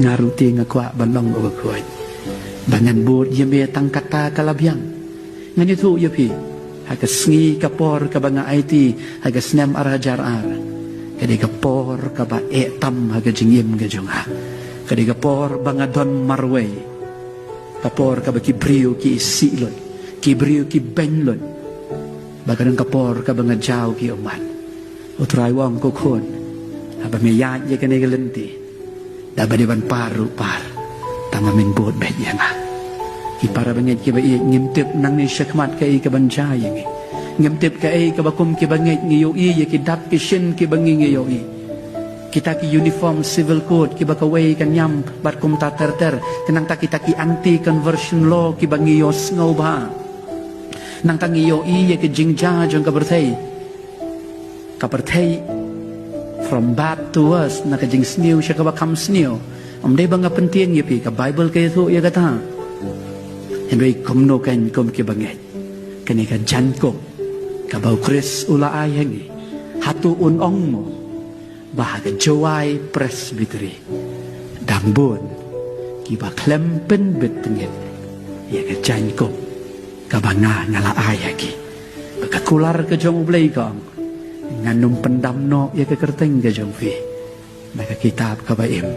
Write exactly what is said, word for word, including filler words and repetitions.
Nga ruh te nga kwah ban long uba khuid, ba ngan bud ïa me tang katta ka la biang. Ngan ïathuh ïa phi, ha ka sngi ka por kaba nga aiti ha ka snem ar hajar ar, ka dei ka por kaba eh tam ha ka jingim ka jong nga. Ka dei ka por ba nga don marwei, ka por kaba ki briew ki isih lut, ki briew ki beiñ lut, ba ka don ka por kaba nga jaw ki ummat. U Trai u ong, ko khun, haba me ïaid ïa kane ka lynti, da ba dei ban par ruh par, tang ba men bud beit ïa nga. Ki para bangeit kiba ïeit, ngim tip nangne shakhmat kaei kaban jia ïa ngi. Ngim tip kaei kaba kum ki bangeit ngi ïohi ïa ki dap ki shin kiba ngi ngi ïohi. Kita ki uniform civil code kiba kawei ka niam bad kumta ter ter, ka nangta kita ki anti conversion law kiba ngi ïohsngew bha. Nangta ngi ïohi ïa ka jingjia jong ka pyrthei. Ka pyrthei, from bad to worse, na ka jingsniew sha kaba kham sniew. Ym dei ba nga pyntieng ïa phi, ka Baibl ka ïathuh ïa kata. Hynrei kumno kein kum ki bangeit, kane ka jaiñkup kaba u Khrist u la ai ha ngi, hato un ong mo ba ha ka Jowai Presbytery dang bun kiba khlem pynbit tngit ïa ka jaiñkup kaba nga nga la ai ha ki? Ba ka kular ka jong U Blei ka ong, ngan ym pyndam noh ïa ka kyrteng ka jong phi na ka kitab kaba im